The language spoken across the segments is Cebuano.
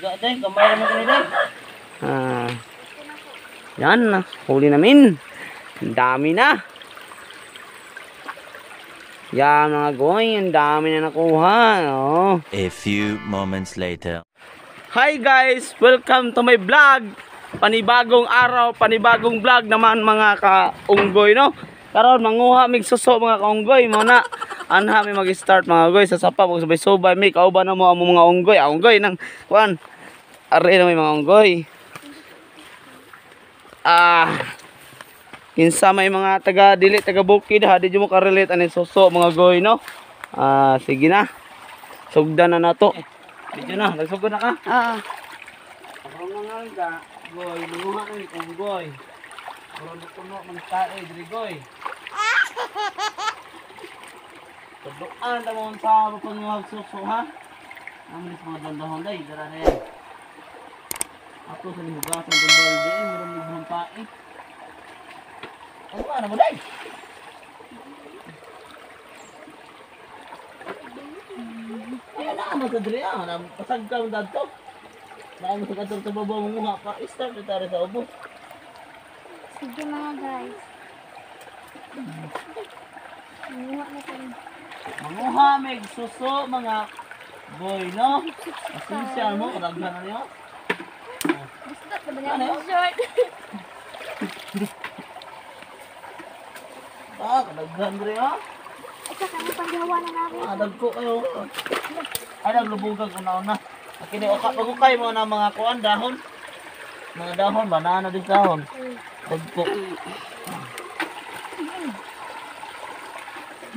Day, kamay naman kami day. Ah. Yan, huli namin. Ang dami na. Yan mga goy, ang dami na nakuha. Oh. A few moments later. Hi guys, welcome to my vlog. Panibagong araw, panibagong vlog naman mga kaunggoy, no? Karon manguha mig suso mga kaunggoy, mo na. Anha mi mag-start mga goy sa sapa magsubay-subay mi kauban na mo ang mga unggoy. Ah, unggoy nang kuan. Are na may mga unggoy. Ah. Kinsa may mga taga dili taga bukid ha, di mo ka-relate ani suso mga goy, no? Ah, sige na. Sugdan na nato. Video na, nagsugod na ka? Oo. Karon na nga ka, goy, manguha kami kung goy. Karon puno man tae diri goy. Tuduan ta mo sa panguhag suso ha. Amo ni sa mga dandahon day, dara na yan. Ato sa lihugasan tong balde, meron mig pae. Ano ba na mo day? Ay, na man sa diri ah, pasag ka man dadto. Naa mo sa kadtong sa babaw manguha pa, start na tara sa ubos. Sige mga guys. Manguha na tayo. Manguha mig suso mga boy, no? Pasensya mo, kadaghan na niyo. Gusto ka ba niya short? Ah, kadaghan diri ah. Ay, kaka mo panggawa na namin. Ah, dagko kayo. Ay, naglubugag una-una. Kini oka pagukay mo na mga kuan dahon. Mga dahon, banana din dahon. Dagko.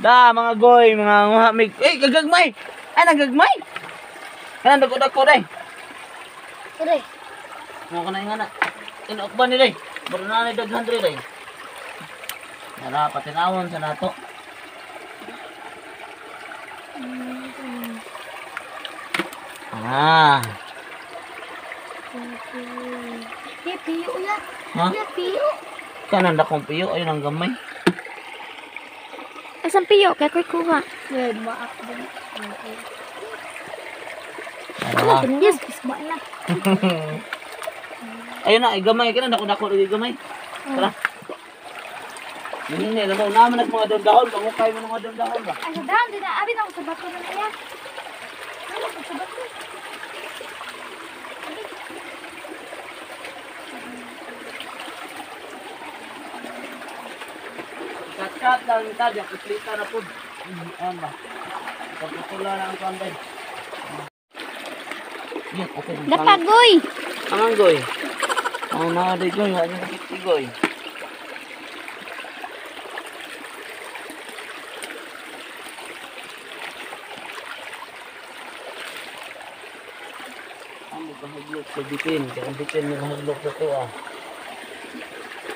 Da mga goy, mga nguha mig. Eh, gagagmay. Ay, nagagmay. Kanan dagko-dagko day. Ure. Mo kana nga na. Inokban ni day. Baro na ni daghan diri day. Nara patinawon sa nato. Ah. Di piyo ya. Ha? Ya piyo. Kanan dakong piyo ayun ang gamay. Asan piyo? Kaya ko'y kuha. Maak din. Ara. Yes, isma na. Ayun na, ay gamay kanan dako dako lagi gamay. Tara. Hindi na mo naman ang mga dahon, pangukay mo ng mga dahon ba. Ay, sa dahon, di na. Abi na ako sa bato na niya. Ano ako sa bato? Kat-kat lang ta, diyan kuplita na pud. Ayan ba? Pagputula na ang kanday. Yan, okay. Dapagoy! Angang goy. Ang na goy, ano kiti goy. Ang magkahaglok sa bitin, kaya ang bitin magkahaglok sa tuwa.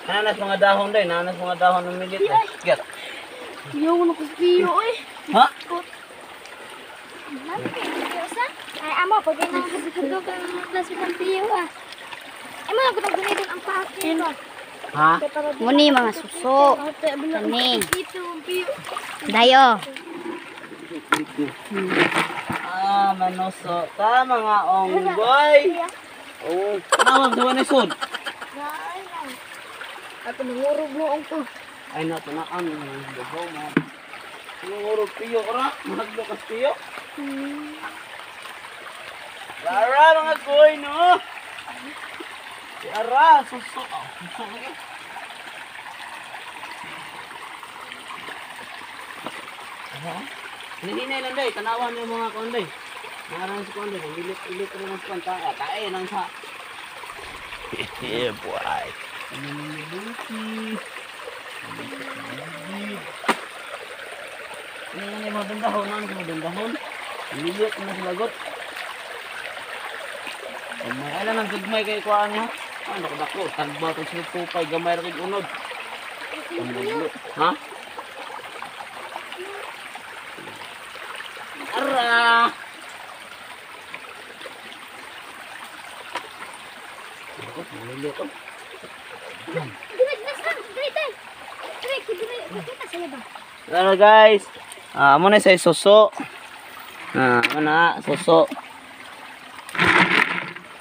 Nanas mga dahon day, nanas mga dahon ng milit. Get. Yung ko piyo eh. Ha? Ay, amo, pag yun ang hadlok ang plastic ng piyo ah. Ay, mo, ako gamitin ang pake. Ha? Muni mga suso. Kani. Dayo. Ah, manuso ta mga onggoy. Oh, tawag sa wanisod. Ako nangurog noong ko. Ay na tanaan babaw mo. Nangurog piyo ra, mahadlok as piyo. Ara mga goy no. Si ara suso, oh, suso lagi. Aha. Hinihinay lang day, tanawan yung mga kuan day. Naarang si kuan day, ilit-ilit na ng kuan tae, tae nang sa. Yeah, boy. Ano yung mga dandahon? Ano yung mga dandahon? Liliyot na sa lagot. May alam ang gagmay kay kuhaan niya. Ano dako? Tagba ko sa pupay, gamay ra kay unod. Ha? Ara! Ako, maliliyot oh. Hello guys. Ah, mo na sa suso. Ah, mo na suso.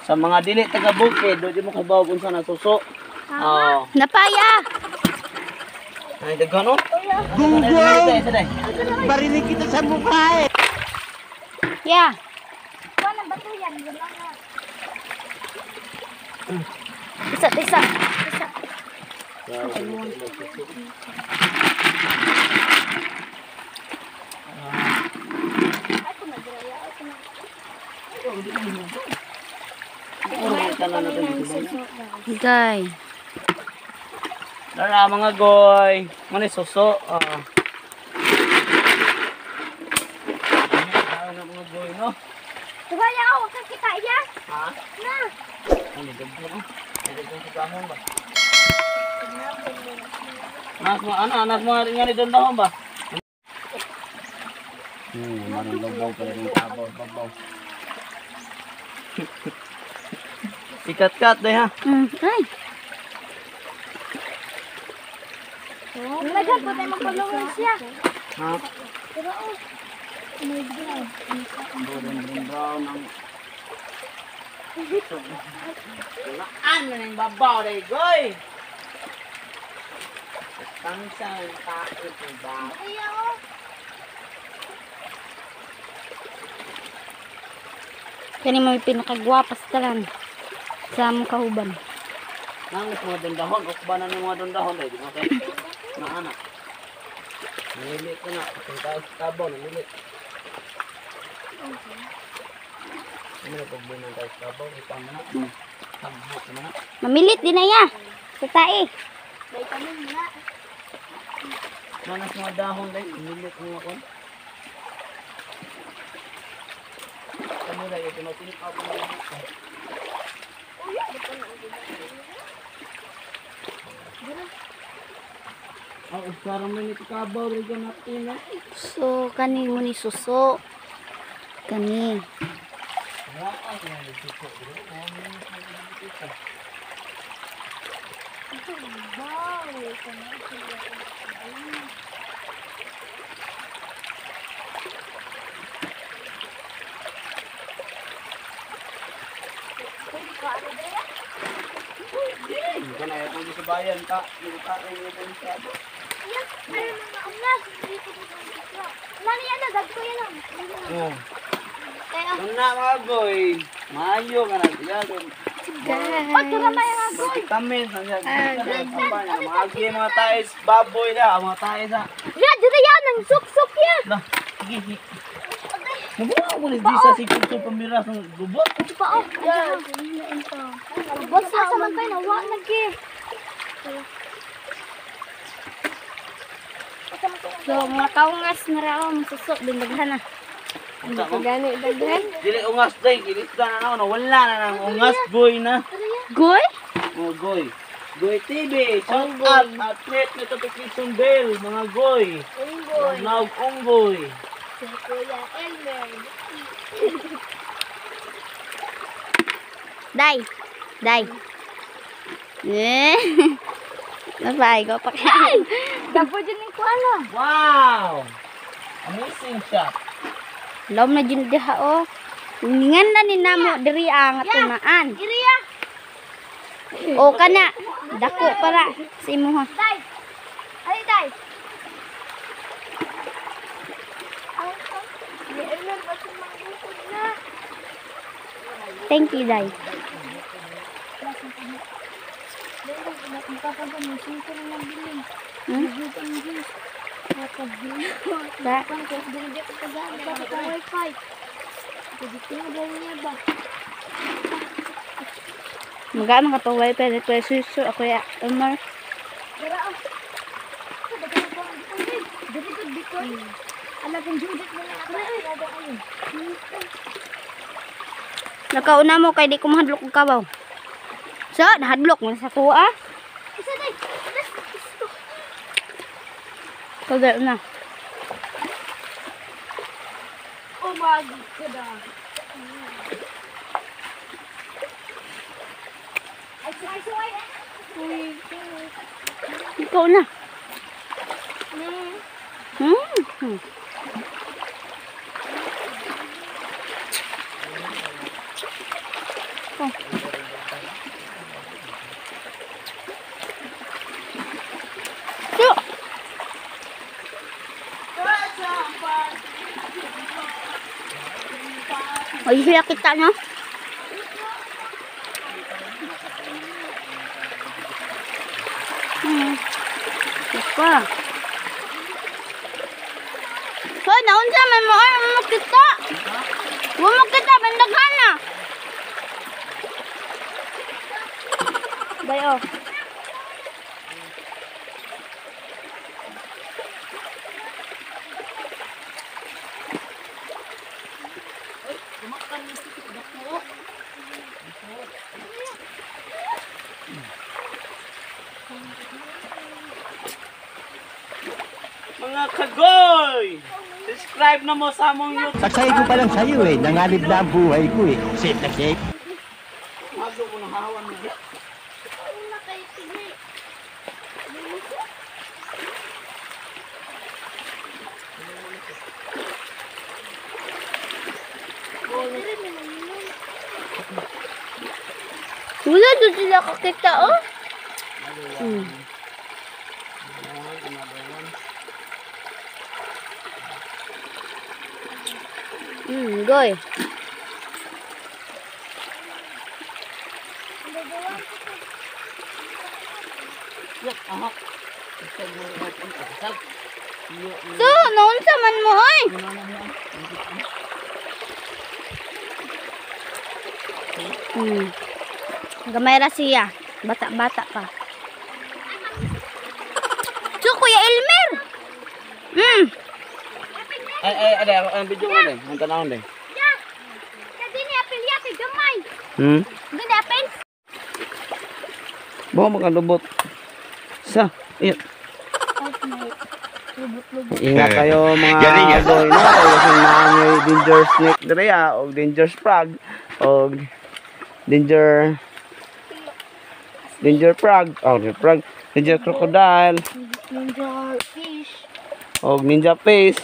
Sa mga dili taga bukid, do di mo kabaw kung saan suso. Oh. Napaya. Ay daghan oh. Gunggong. Barinig kita sa mukha eh. Ya. Kuha ng bato yan. Wala na. Isa, isa. Isa. Ay, kung nagraya. Ay, kung Gay. Tara mga goy. Mani suso. Oh. Ano mga goy no? Tugaya ako. Huwag kang kita iya. Ha? Na. Ano daghan oh. Ay daghan sa dahon ba? Nas mo ano, nas mo nga ni doon dahon ba? Marang labaw pa rin tabaw, babaw. Ikat-kat deh ha. Ay. Naghan po tayo mag-followers siya. Ha? Pero oh. May brown. Brown, brown, brown ang Ano na yung babaw deh, goy? Tangsang takot ng ba? Ay, oh. Kani mo pinakagwapa sa tanan. Sa among kauban. Nangis mga dundahon, ukba na ng mga dundahon deh, di ba kay? Naana. Namilit ko na, ang taas tabaw, namilit. Ano na pagbunang taas tabaw, ipang na. Tagbok na na. Mamilit din na ya. Sa tae. Vitamin na. Nanas mga dahon dahil, namilit mo ako. Kamu dahil, ito na tinikaw ko na. Ang usara mo ni kabaw, rin natin na. So, kani mo ni suso. Kani. Wow. Hindi ka na ito sa bayan, ta. Hindi ka rin ito sa Ayan, ay, mga unas. Dito ko dito. Lani yan na, dagko yan lang. Oh. Kaya, Ano na mga goy? Maayo ka na siya. pag turama yung mga goy. Vitamins na siya. Maagi mga tais, baboy na, mga tais ha. Ya, dito yan, ang suksok yan. Lah, sige. Mabuha ko ni Disa si Kuto pamira sa gubot. Ito pa, oh. Yan. Boss, asa man tayo, nawa lagi. So, mga kaungas na raw, suso, bindaghan na. Unsa mo? Gani, daghan. Dili ungas day, gilisda na na, wala na nang ungas boy na. Goy? Oh, goy. Goy TV, shout out at click notification bell, mga goy. Unggoy. Mga unggoy. Si Kuya Elmer. Day. Day. Eh. Napay ko pa kayo. Dapo dyan yung kuala. Wow! Amazing shot. Lom na dyan diha oh. Ningan na ni namo diri ang tunaan. Iriya. O kana dako para sa imuha. Day. Ay, day. Ay, ay. Ni Elmer, basta manggukod na. Thank you, Day. Hmm? Da. Maga mga pa wifi na kuya suso ako ya Omar. Nakauna mo kay di ko mahadlok og kabaw. So, nahadlok mo sa tuwa. Kagay na. Ikaw na. Hmm. Oh. Ay, sila kita, no? Pa. Hoy, naunsa man mo ay mo kita. Wa mo kita bandaghan na. Bayo. Mga kagoy! Subscribe na mo sa among YouTube. Saksay ko pa lang sa'yo eh. Nangalib na ang buhay ko eh. Safe na safe. Mago ko nang hawan mo. Wala doon sila kakita, oh. Goy. Aha. So, naunsa man mo, oy. Gamay ra siya. Bata-bata pa. So, Kuya Elmer. Ay, ay, ay, ang video mo din. Ang tanawon din. Ya. Kadi ni apel ya kay gamay. Gani apel. Bawa makalubot. Sa, iyo. Ingat kayo mga Galing, ah. goy no? Kayo sa mga may danger snake dere ah, o danger frog, o danger frog, oh, danger frog, danger crocodile, Ninja fish. o ninja fish,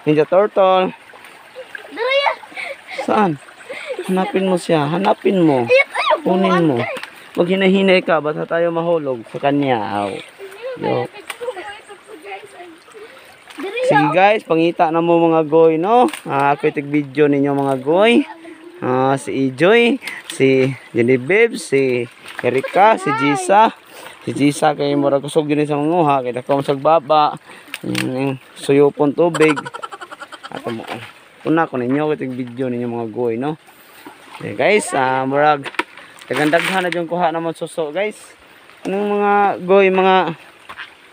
ninja turtle. Dara ya. Saan? Hanapin mo siya, hanapin mo. Kunin mo. Wag hinahinay ka, basta tayo mahulog sa kanya. Aw. Yo. Sige guys, pangita na mo mga goy, no? Ako itig video ninyo mga goy. Si Ijoy, si Genevieve, si Erika, si Jisa. Si Jisa kay murag kusog yun sa manguha, kay dako sa baba. Suyupon tubig. Ato mo. Una ko ninyo itig video ninyo mga goy, no? Okay, guys, murag daghan-daghan na yung kuha naman suso, guys. Anong mga goy, mga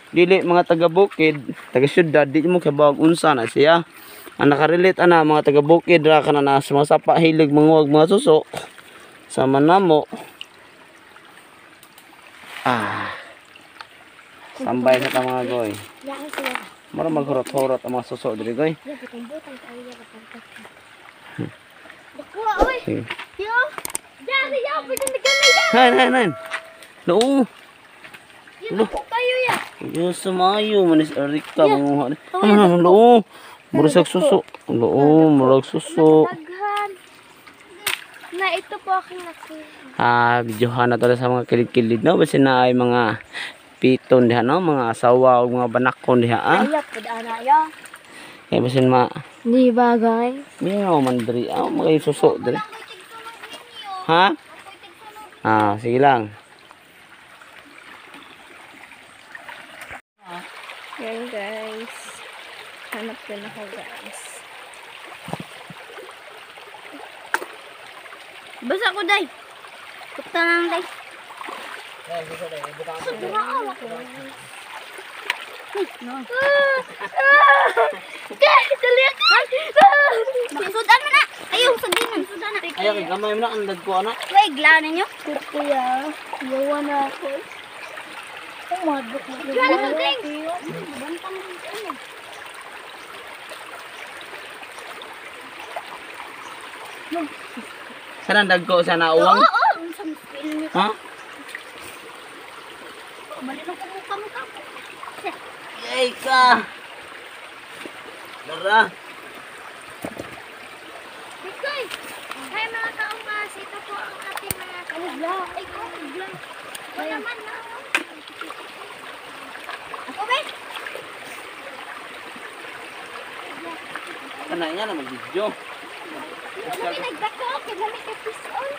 dili mga taga bukid, taga syudad, di mo kabawag unsa na siya. Ang nakarelate ana mga taga bukid ra kana na sa mga sapa hilig manguwag mga suso. Sama namo. Sambay sa ta mga goy. Mura maghurot-hurot ang mga suso diri goy. Sige. Yo. Dari ya, pwede na ganun ya. Hain, hain, hain. Loo. Yun ako kayo ya. Diyos sumayo, manis Erika, manguha ni. Ano, loo. Murag suso. Loo, murag suso. Daghan. Na ito po aking nakuha. Videohan na to sa mga kilid-kilid, no? Basta na ay mga piton diha, no? Mga asawa o mga banakon diha, ah. Ayap, ana ya. Kaya basin ma, Di ba guys? mingaw man diri, mga suso diri. Ha? Sige lang. Yan guys. Hanap din ako guys. Basta ko day. Puta lang day. Sudan mo na. Ayaw, sugin mo. Sudan na. Ayaw, gamay mo na, ang dagko, ana. Wait, gla ninyo. Kuya, yawa na ako. Umadok na. Wala sa ding. Saan ang dagko? Saan na uwang? Oo, unsa mo niyo? Ha? Balik na ko mo ka. Yay ka! Tara! Bikoy! Hi mga kaungkas, ito po ang ating mga kaugla. Ay, kaugla. Wala man na. Ako ba? Kanay nga na mag-video. Kami nagdako kay lami kay pison.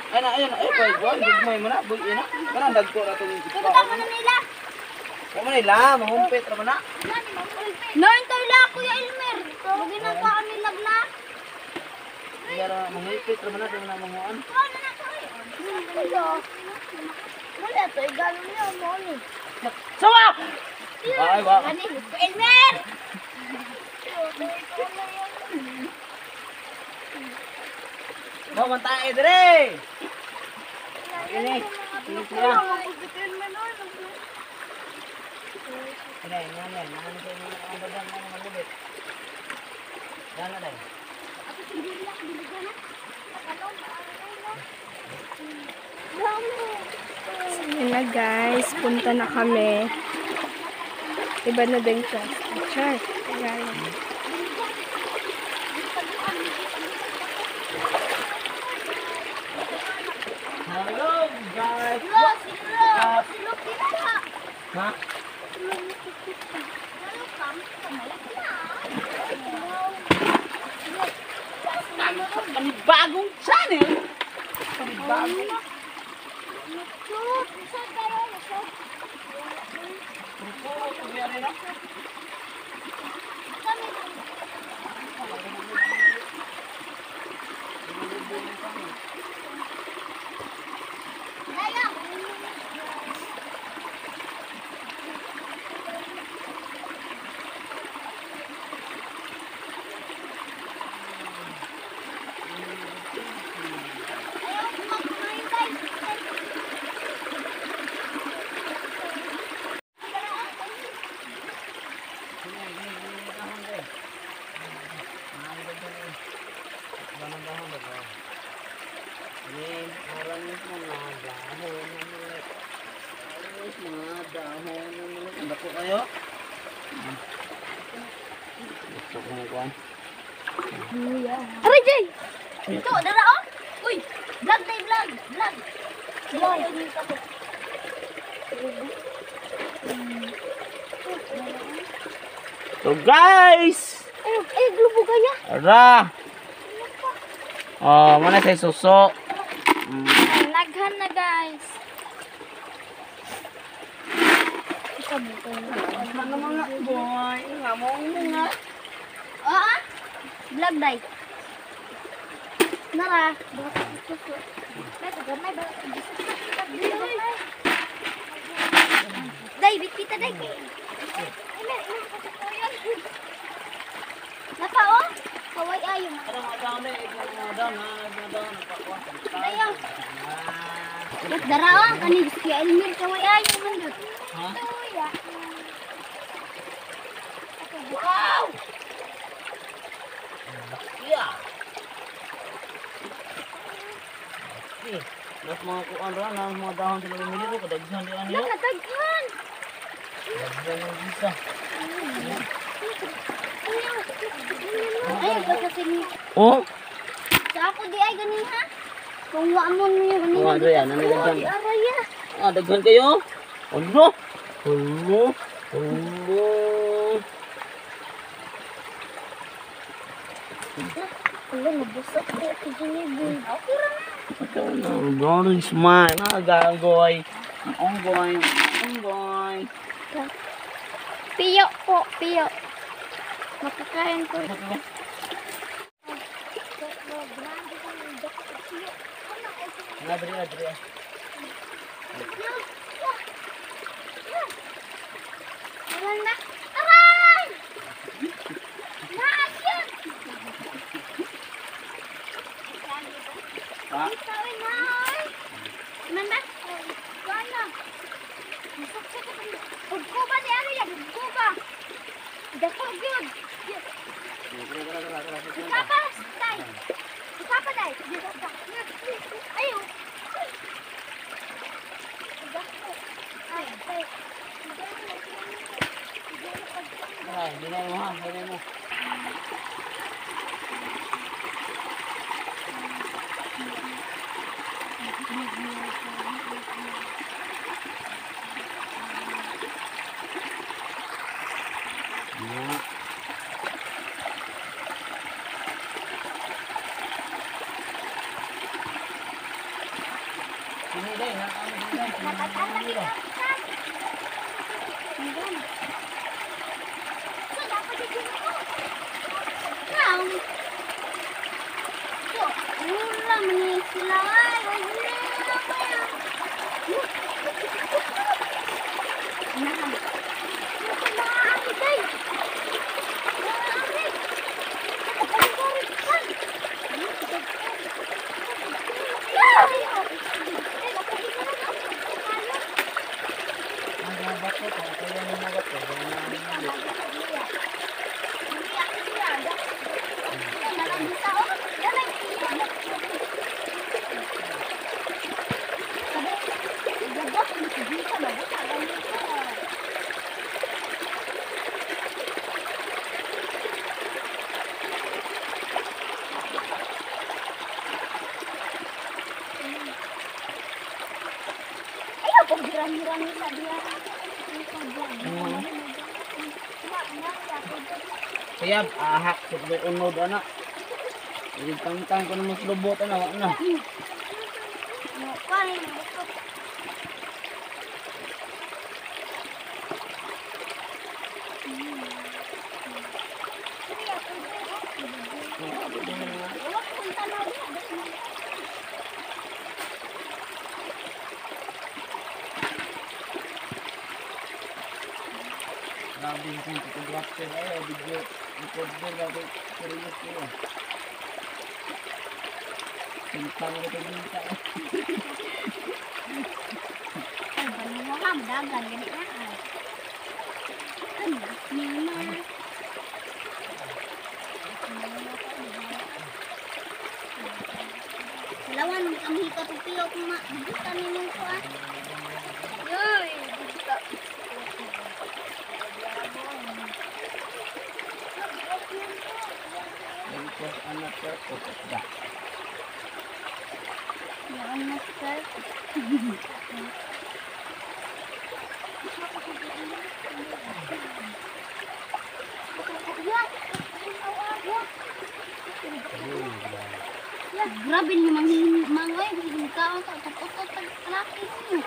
Ay na, ayun, ay boy, boy, gugmay mo na, boy ina. Kanang dagko ra tong Punta mo na nila. Wa man nila, mahumpit ra man na. Noon tayo la, Kuya Elmer. Huwag na pa kami lagla. Yara manghipit ra man na, di man na manguan. Wala to, igalo niya mo ni. Sawa! Ay, wa. Gani, Kuya Elmer! Wa man tae dire. Ini, ini siya. Ini, ini, ini, ini, ini, ang badan mo mga lubit. Yan na dai. Yun na guys, punta na kami. Iba na din class. Char. Tagalog. Hello guys. Lo, silo, silo kita. Ha? Panibagong channel. Panibagong. Puro pagyari na. Dako kayo. Gusto ko ng kuwan. Aray, Jay! Ito, dara oh! Uy! Vlog day, vlog! Vlog! Vlog! So guys! Ay, ay, glubo kaya! Ara! Oh, muna sa suso. Naghan na, guys! Ano mga boy? Nga mo mga. Oo! Vlog day! Nara! Day, bitbita day! Napa oh! Kaway ayo. Ano mga dami? Mga dami, mga dami. Dayo. Dara oh, kani si Elmer kaway ayo man jud. Ha? Wow! Yeah. Eh, mas mga kuan ra na mga dahon sila bumili ko kadaghan di ani. Nakadaghan. Daghan ng bisa. Ay, basta sini. Oh, Sa ako di ay ganin ha. Kung wa mo niyo ganin. Oh, ano yan? Ano daghan? Ay, araya. Ah, daghan kayo. Ano? Ano? Ano? Wala, nabusok ko ako dyan. Okay ra na. Ikaw na, golden smile, mga ganggoy. Ang onggoy, ang onggoy. Piyo po, piyo. Makakain ko. Adri, adri. Wala na. Aray! Naasyon! Ha? Manda? Wala. Ugkuba ni Ari yan. Ugkuba. Dako gyud. Ikapa, tay. Ikapa, day. Ayo. Ay, ay. Ay, dinay mo ha, dinay mo. Kaya ahak sa may unod ana. Tangtang ko na mas lubot ana wa na. Grabe yung photographer ay video recorder grabe serious ko. Tintang ko dito. Ay, baliwa ka, dagan gani na. Ano, nima. Lawan kami katupiyo kung mabuta ninyo ko ah. Yoy, buta. Yan na sir. Grabe ni mangoy, hindi ka tapos tag laki niyo.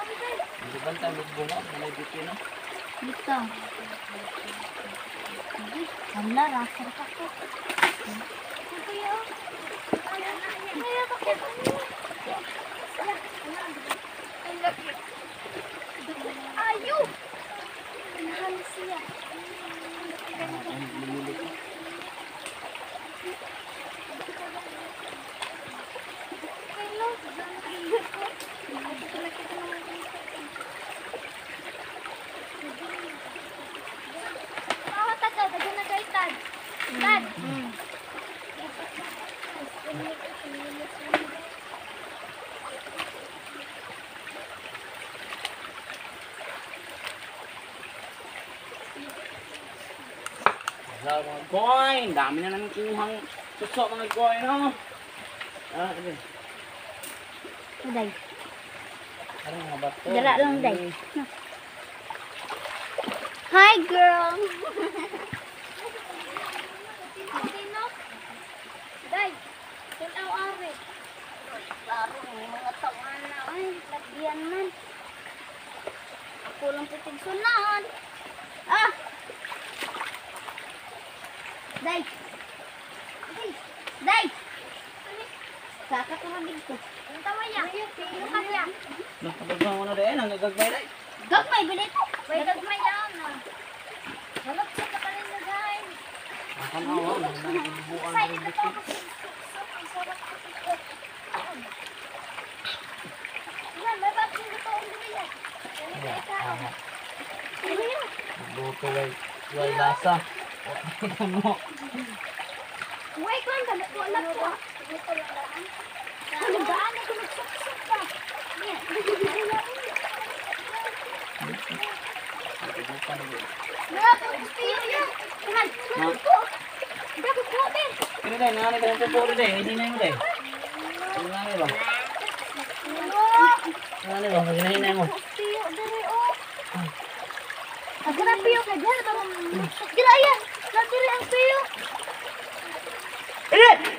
Hindi ba tayo magbunga? Malay dito no? Dito. Hala, rasar ka ko. Ayo! Nahan siya. Tad. Sa mga coin, dami na namin kinuhang suso mga coin, no? Ah, ano? Day. Ano mga bato? Dala lang, day. Hi, girl. Sino? Day. Tanaw ari. Klaro, may mga tawanan na. Ay, lagyan man. Ako lang puting sunan. Ah! Day! Day! Day! Saka ka na dito. Ang tawa ya. Yung kanya. Nakapagpang mo na rin, ang gagawin rin. Gagmay, ba dito? May gagmay lang. Halap sa kakalin na guys. Nakanawa, nagbubuan Sa rin ito dito. ako suksok. Ang sarap ko ito. Yan, may bakit ito ang dili. Ano yun? Luto way, way lasa. Ano? Wait lang, damit ko alam ko. Ano daan ako nagsuksok pa. Kini day, nanganay ka ng tubo day, hinay mo day. Hinay ba? Nanganay ba? Hinay mo.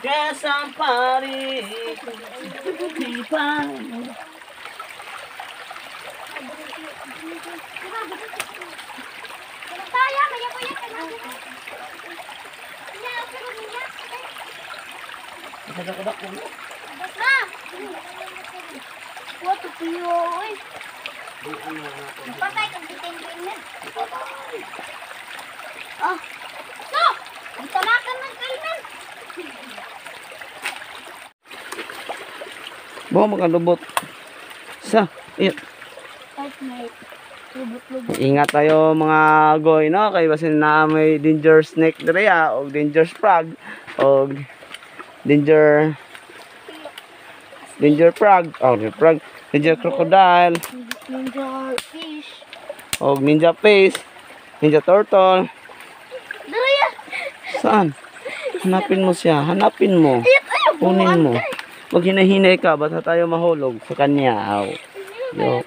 Yes, I'm party. Tayo, maya ko yan. Ma! What to you, oy? Patay kang bitin na. Ah. No! Tamakan man kalman. Bawa makalubot. Sa, iyo. Lubot-lubot. Ingat tayo mga goy no kay basin na may danger snake diri ah, og danger frog og danger danger frog, oh, danger frog, danger crocodile, Ninja fish. og ninja fish, ninja turtle. Dara Saan? Hanapin mo siya, hanapin mo. Kunin mo. Pag hinahinay ka, basta tayo mahulog sa kanya. Aw. Yo.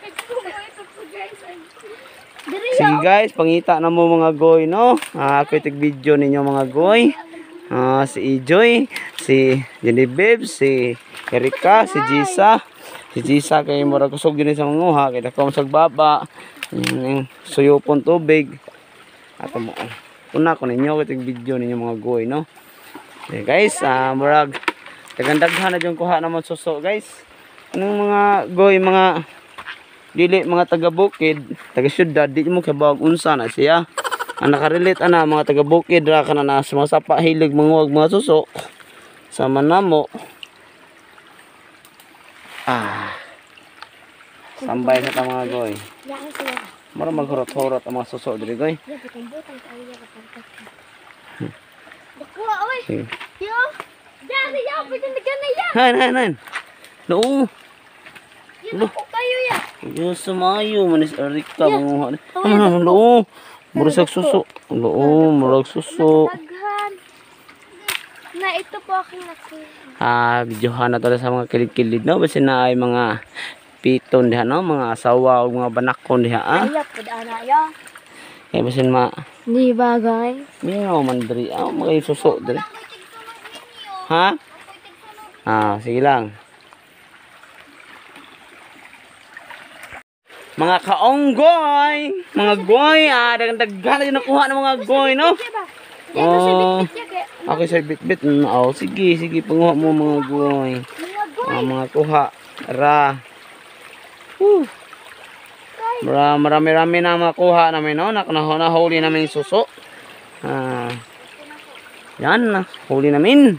Sige guys, pangita na mo mga goy, no? Ah, ako itig video ninyo mga goy. Ah, si Ijoy, si Genevieve, si Erika, si Jisa. Si Jisa kay murag kusog yun sa manguha, kay dako sa baba. Yung suyupon tubig. Ato mo. Una ko ninyo itig video ninyo mga goy, no? Okay, guys, murag daghan-daghan na yung kuha naman suso, guys. Anong mga goy, mga dili mga taga bukid, taga syudad, di mo kabawag unsa na siya. Ang nakarelate ana mga taga bukid ra kana na sa mga sapa hilig manguwag mga suso. Sama namo. Ah. Sambay sa ta mga goy. Mura maghurot-hurot ang mga suso diri goy. Bakuha, oy. Sige. Yo. Dari ya, pwede na ganay ya. Han han han. Noo. Yan ako kayo ya. Diyos sumayo manis Erika manguha. Ano loo. Murag suso. Loo, murag suso. Daghan. Na ito po aking nakuha. Ah, videohan na to sa mga kilid-kilid no basta na ay mga piton diha no, mga asawa o mga banakon diha ah. Ayap, pwede ana ya. Kaya basin ma Di ba guys? mingaw man diri ah, mga suso diri. Ha? Ah, sige lang. Mga kaonggoy, mga goy, ah, daghan na nakuha ng mga goy no. Oh. Okay, sir, bit-bit. Oh, sige, sige, panguha mo mga goy. Ah, mga kuha. Ra. Whew. Marami-rami na makuha namin, no? Nahuli namin yung suso. Ah. Yan, huli namin.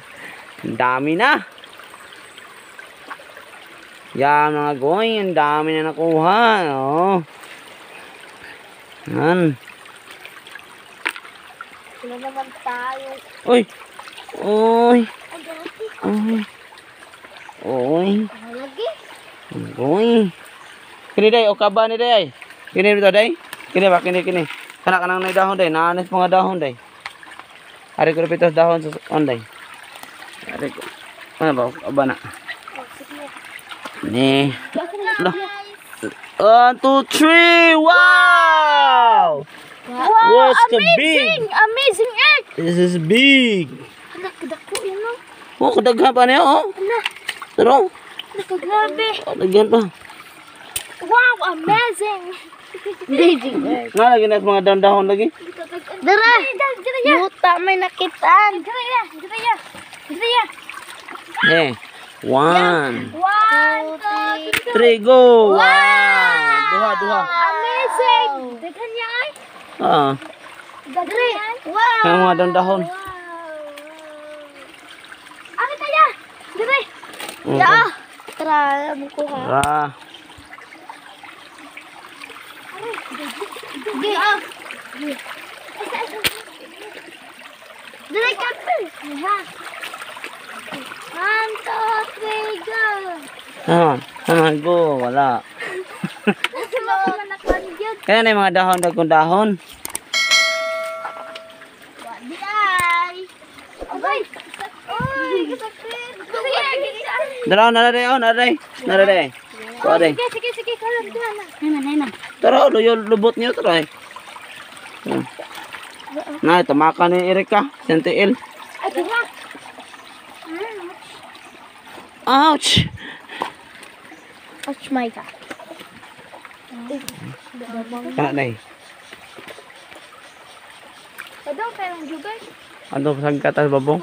Ang dami na. Yan, mga goy. Ang dami na nakuha. Oh. Yan. Wala naman tayo. Uy. Uy. Ay, grabe. Uy. Uy. Lagi. Uy. Kini day, o kaba ni day. Kini dito day. Kini ba kini kini. Kana kanang nay dahon day, naanis mga dahon day. Ari ko pitos dahon sa on day. Ari ko. Ano ba kaba na? Ni. Lo. 1 2 3. Wow! Wow, What's the amazing! big? Amazing egg! This is big. Anak, dako yun no? Oh, kadaghan pa niya oh. Anak, Pero, nakagrabe. oh, daghan pa. Wow, amazing! Amazing egg. Nga lagi na mga dahon-dahon lagi. Dara! Yuta may nakitaan. Dara ya, dara ya. Dara ya. Eh, 1 1, 2, 3, go! Wow! Duha, duha. Amazing! Daghan niya ay. Ah, Daghan. Wow! ang mga dahon-dahon. Ano tayo? Dara. Mm. Ya. Tara, mo kuha. Ra. Di ah. Dara ka. Ha. 1, 2, 3, go. Ah, ah, go, wala. Nasa mga nakangyod. Kaya na yung mga dahon, dagkong dahon. Di ay. Abay. Oy, kasakit. Dara, nara day, oh, nara day. Nara day. Kuha day. Sige, sige, sige. Karon, karon. Naman, naman. Tara, luyo, lubot niyo, tara eh. Na, tamaka ni Erika, sentiil. Ay, tara. Ouch! Ouch, my God. Kana day. Padong kay ang jugay. Ano sangka tas babong?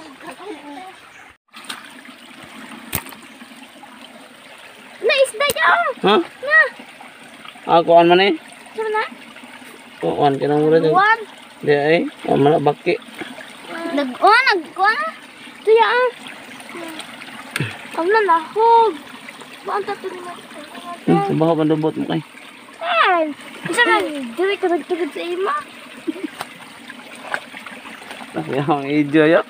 Na isda yaw. Ha? Na. Ah, kuan man eh. Sino na? Kuan kinang mura din. One. Di ay, oh, mala baki. Nag-on, nag-on. Tuya ah. Ang nahog. Baan ta ni mo? Sabaw pandubot mo kay. Ay, isa man, dili ka nagtugod sa ima. Ay, ang ijo ya.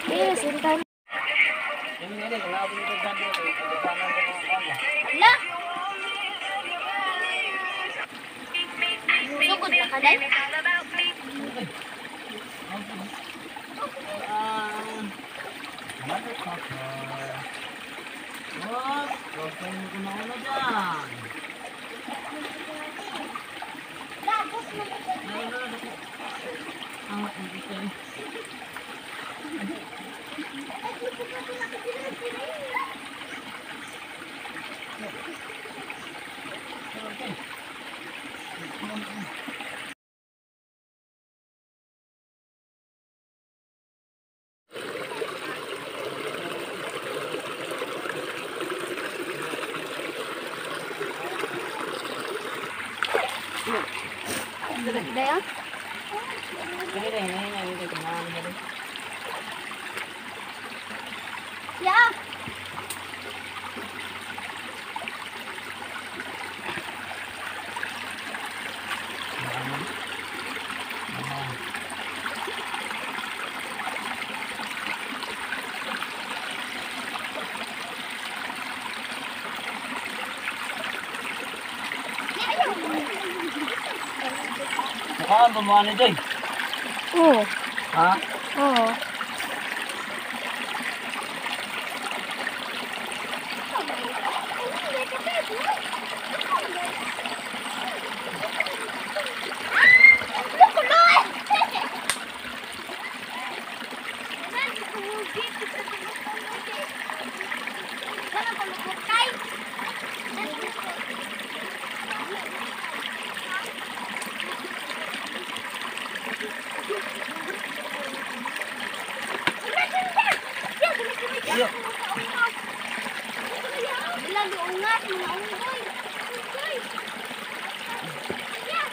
Yes, hintay. La. Sugod na ka dai? Dayon? Ya. Mukhaan ba mo ano dyan? Oo. Ha? Oo. Lagi ungat, mga unggoy. Unggoy. Ya.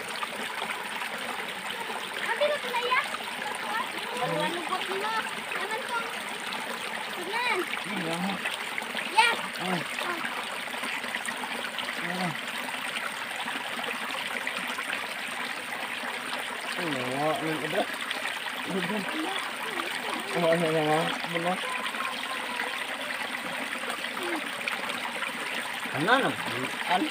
Abi na pala ya. Ano ko mo? Naman ko. Tignan. Ya. Ano? Ano?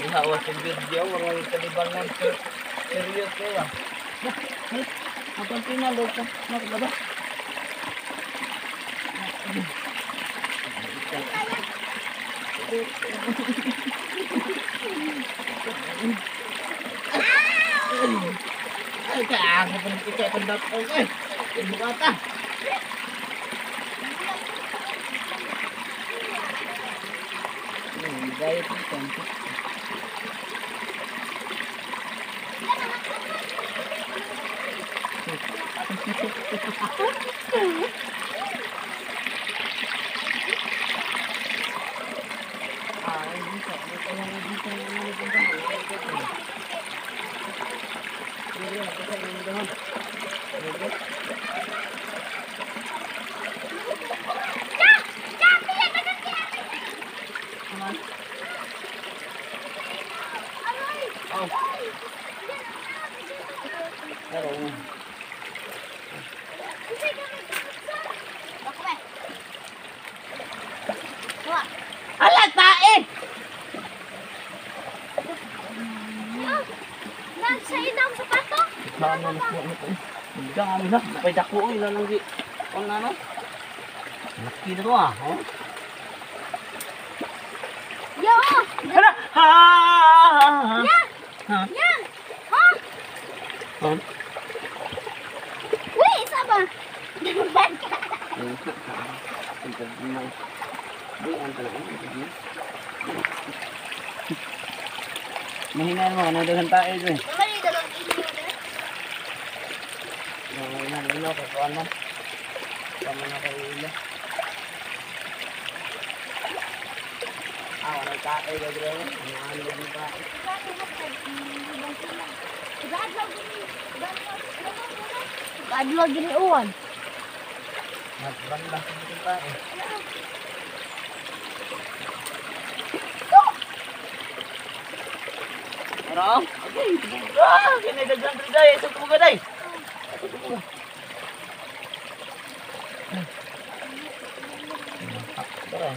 Ihawa sa video, walang kalibangan serious kayo ah. Ang pinalo ka, nakababa. Ay, kaya pa ng ikaw itong dakong eh. Bukata. Gaya po ito. Ala, tae! Nagsa sapato. Dami na. Napay dako oy lalang gi. On na no. Laki na to ah. Oh. Yo. Hala! Ha! Mahinaan mo, ano dagang tae ko eh. Mali dagang ilo na. Mahinaan ilo, katuan mo. Tama na kayo ilo. Ah, wala tae ka bro. Ano ano tae. Adlaw giniuan. Nagban lang sa itong tae. Ano? Okay. Ah, kinidaghan rin day. Isang tumuga day. Isang tumuga. Tara.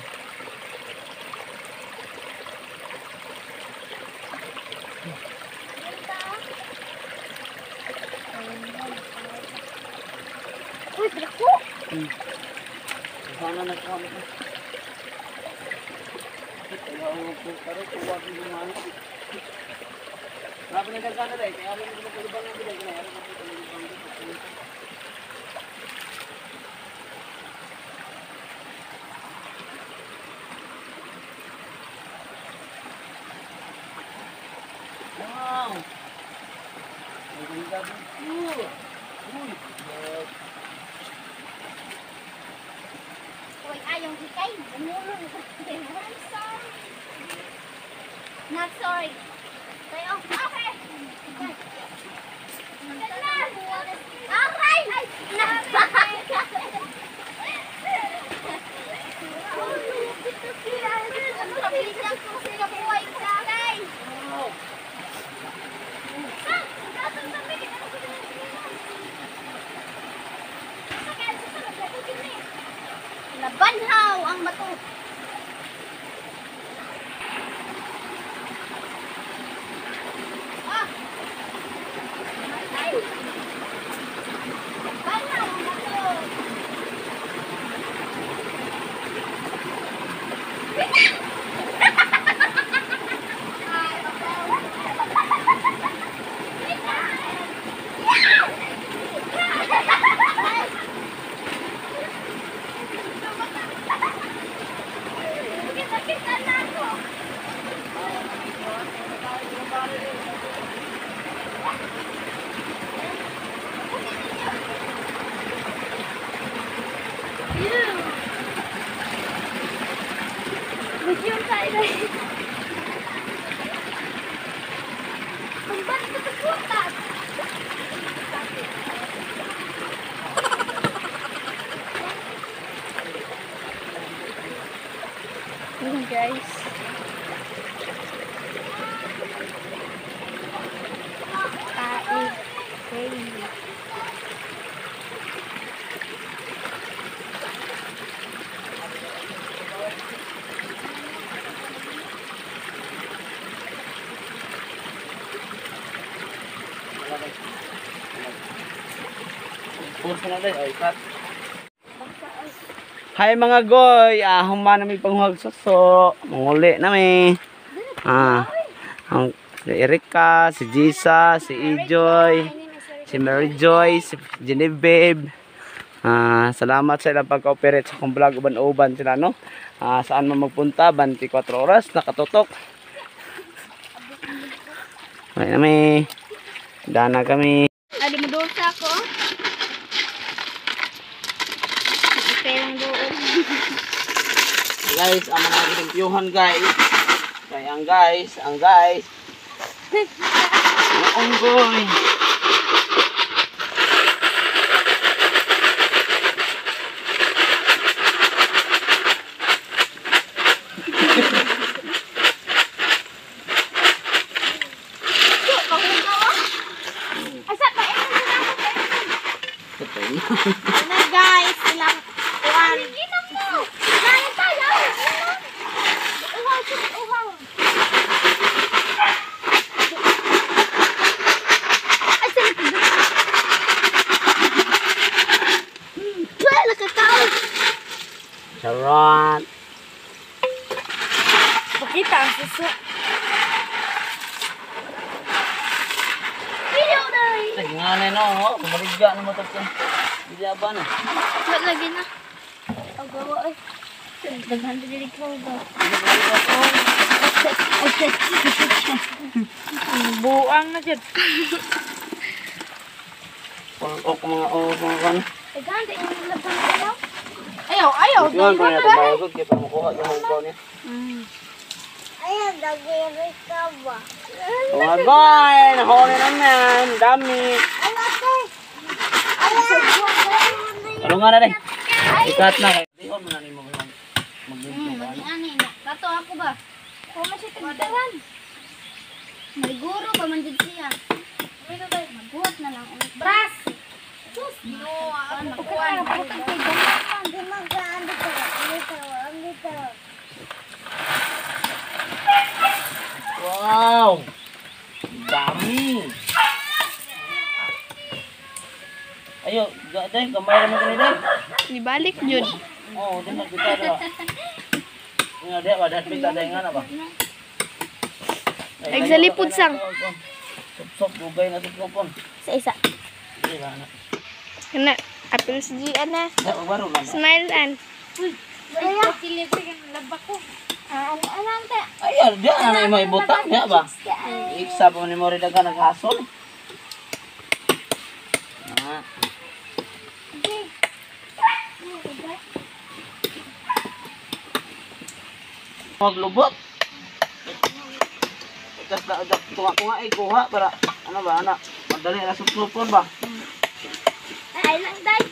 Uy, dako. Sana nagkuha mo. Kaya ang putaro, kuha ko yung ano. Grabe na daghan na day. Kaya alam mo magkalubang ang bilang. Kaya alam mo magkalubang ang bilang. Wow! Ang ganda dito. Uy! Uy, ayaw hikay. Bumulong. I'm sorry. Not sorry. Tayo. Okay. Aray! Nabanhaw ang bato. Ah! Ay! Nabanhaw ang bato. Kita-kita na ako. Video tayo na. Pagbat ko sa putas. Yun guys. Tae. Hey. Pursa na day. Oy, cut. Hi mga goy, human na may panghuwag suso. Manguli na mi. Ang si Erika, si Jisa, si Ejoy, si Mary Joy, si Genevieve. Salamat sa ilang pag-cooperate sa akong vlog uban-uban sila no. Saan man magpunta, 24 oras nakatutok. Ay na mi. Dana kami. Ali mo doon sa ako. Perang doon. Guys, ang mga ginagpiyuhan guys. Kaya ang guys, ang guys. Ang unggoy. Asa pa Ano guys, ilang kuan. Ginang mo. Nani tayo. Uhaw, uhaw. Ay, sa likod. Wala, nakakaon. Charot. Pakita ang suso. Video day. Ay, nga na no, oh. Kumarigya na mo tapos. Hindi ba na? Wala lagi na. Ang gawa ay. Daghan dili ko ba. Buang na jud. Pulok mga o mga kan. Daghan yung laban ko. Ayaw, ayaw. Yun, kung natin bayagod, kaya pa makuha yung hugkaw niya. Ayaw, dagiri ka ba? Mga boy, nahuli naman. Dami. Ano ate? Ayaw! Tulungan na rin. Ikat na. Dihon mo na ni mo. Maglingkod ka. Ano na? Kato ako ba? Kuma siya tagdaran. May guro ba man jud siya? Magbuhat na lang. Bras! Sus! No, magkuhan. Wow! Dami! Ayo, day, kamay naman kanina. Nibalik jud. Oo, di na kita ba. Nga di ba, dahil pita day nga na ba? Ay, sa lipod sang. Sup-sup, dugay na sup-supon. Sa isa. Di ba na? Kana apil si G ana. Di, magbaro na. Smile an. Ano ante? Ay, di na na ibutang, di ba? Iksa pa ni mo rin daga naghasol. Ah. Maglubot. Ikas na adak tunga ko nga ay kuha para ano ba ana madali na suplupon ba. Ay lang day.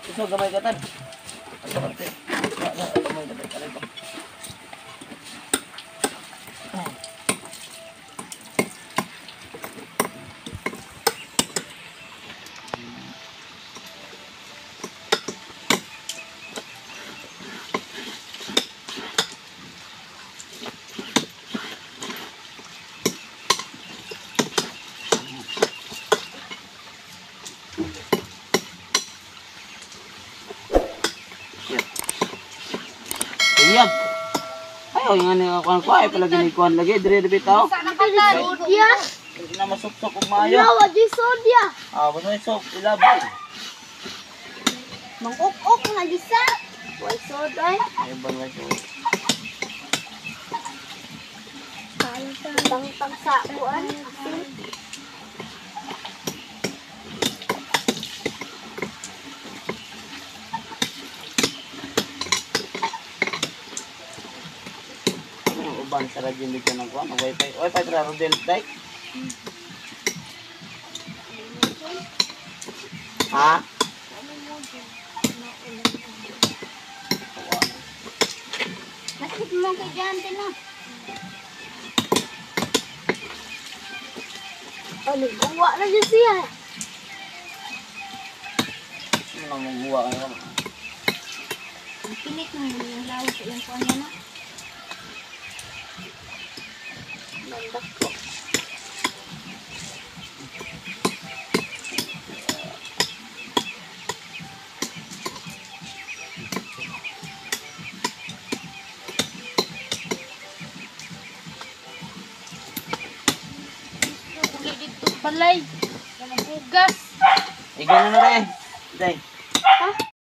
Iso gamay ka tan. Ato ate. Gamay ka tan pa. Iyab. Ayo nga ni kuan ko ay pala gini kuan lagi dire dire bitaw. Sodya. Hindi na masupsop og maayo. Yawa di sodya. Ah, basta isop ilabay. Manguk-uk na gisa. Way soday. Ay ban nga siya. Tang-tang sa kuan. Asin. Ang uban sa radyo hindi ka nagkuan, wifi. Wifi tra Rodel day. Ha? Masakit mo kay Jante na. Ano, buwa na dyan siya. Ano nang guwa ka? Ang pilit mo yung lawas sa iyong kuan niya na. Mandak ko. Dito balay. Hugas. Ikaw na na rin. Day. Ha?